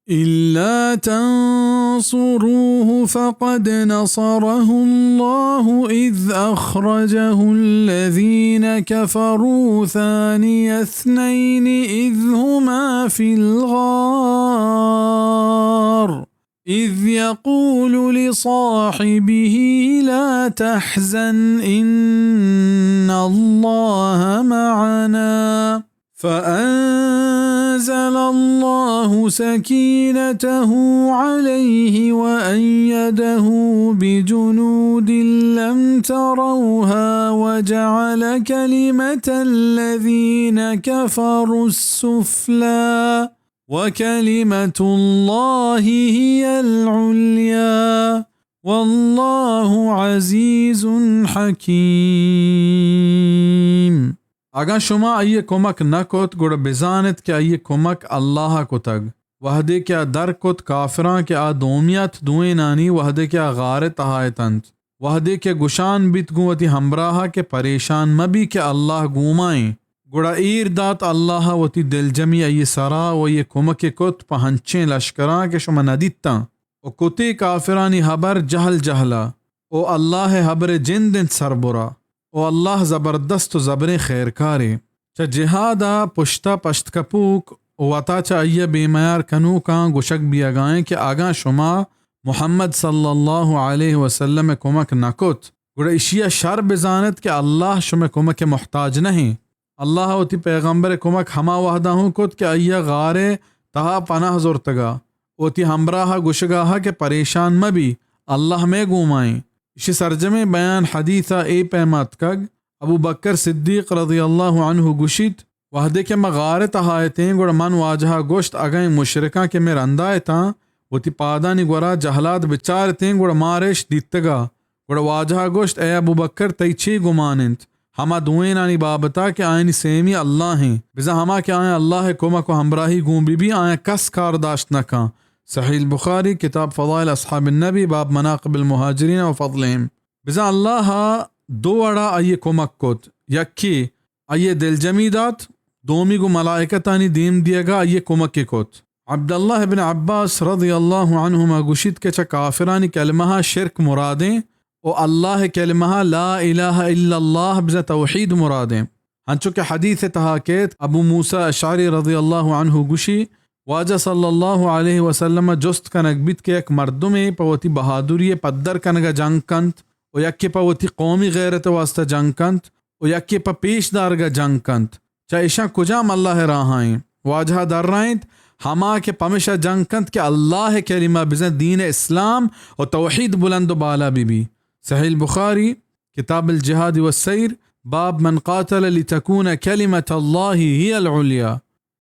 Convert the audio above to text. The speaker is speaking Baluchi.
إلا تنصروه فقد نصره الله إذ أخرجه الذين كفروا ثاني اثنين إذ هما في الغار إذ يقول لصاحبه لا تحزن إن الله معنا فأنزل الله سكينته عليه وأيده بجنود لم تروها وجعل كلمة الذين كفروا السفلى وكلمة الله هي العليا والله عزيز حكيم. اگاں شما آئی ءِ کمک نہ کت، گڑا بزان ات کہ آئی ءِ کمک اللہ ءَ کتگ۔ وہدے کہ آ در کت کافراں کہ آ دومی ات، دوئینانی وہدے کہ آ غار ءِ تہا اتنت۔ وہدے کہ گشان بیت گوں وتی ہمراہ ءَ کہ پریشان مہ بی کہ اللہ گوما ایں۔ گڑا ایر دات اللہ ءَ وتی دلجمی آئی ءِ سرا و آئی ءِ کمک ءَ کت پہ ہنچیں لشکراں کہ شما نہ دیتاں۔ و کتے کافرانی ہبر جہل جہلا، و اللہ ءِ ہبر جند انت سربرا، و اللہ زبردست و زبریں خیرکارے۔ چہ جہاد ءَ پشت ءَ پشت کپوک و وتا چہ آئی ءَ بے میار کنوکاں گوشگ بیئگا ایں کہ اگاں شما محمد صلی اللہ علیہ وسلم ءِ کمک نہ کت، گڑا اشی ءَ شر بزان ات کہ اللہ شمئے کمک ءِ محتاج نہ ایں۔ اللہ ءَ وتی پیغمبر ءِ کمک ہما وہدا ہوں کت کہ آئی ءَ غار ءِ تہا پناہ زرتگا، وتی ہمراہ ءَ گوشگا ات کہ پریشان مہ بی، اللہ مئے گوما ایں۔ اشی سرجمیں بیان حدیث ءَ اے پیما اتکگ، ابو بکر صدیق رضی اللہ عنہ گوشیت، وہدے کہ ما غار ءِ تہا اتیں، گڑا من واجہ ءَ گوشت، اگاں اے مشرکاں کہ مئے رندا اتاں، وتی پادانی گورا جہلاد بچار اتیں، گڑا مارا اش دیتگا۔ گڑا واجہ ءَ گوشت، اے ابو بکر، تئی چے گمان انت ہما دوئینانی بابتا کہ آیانی سیمی اللہ ایں؟ بزاں ہما کہ آیاں اللہ ءِ کمک و ہمراہی گون بہ بی، آیاں کس کار داشت نہ کن۔ صحیح البخاری، کتاب فضائل اصحاب النبی، باب مناقب المہاجرین و فضلہم۔ بزاں اللہ ءَ دو وڑا آئی ءِ کمک کت، یکے آئی ءَ دلجمی دات، دومی گوں ملائکتانی دیم دیگا آئی ءِ کمک ءَ کت۔ عبداللہ ابن عباس رضی اللہ عنہما گوشیت کہ چہ کافرانی کلمہ ءَ شرک مرادیں و اللہ ءِ کلمہ ءَ لا الہ الا اللہ بزاں توحید مرادیں۔ ہنچو کہ حدیث ءِ تہا کیت، ابو موسی اشعری رضی اللہ عنہ گوشی، واجہ صلی اللہ علیہ وسلم ءَ جست کنگ بیت کہ یک مردمے پہ وتی بہادری ءِ پدر کنگ ءَ جنگ کنت و یکے پہ وتی قومی غیرت ءِ واسطہ جنگ کنت و یکے پہ پیش دارگ ءَ جنگ کنت، چہ اشاں کجام اللہ ءِ راہ ءَ ایں؟ واجہ ءَ درائینت، ہما کہ پمشا جنگ کنت کہ اللہ ءِ کلمہ بزاں دین اسلام و توحید بلند و بالا بہ بی۔ صحیح البخاری، کتاب الجہاد والسیر، باب من قاتل لتکون کلمۃ اللہ ہی العلیا۔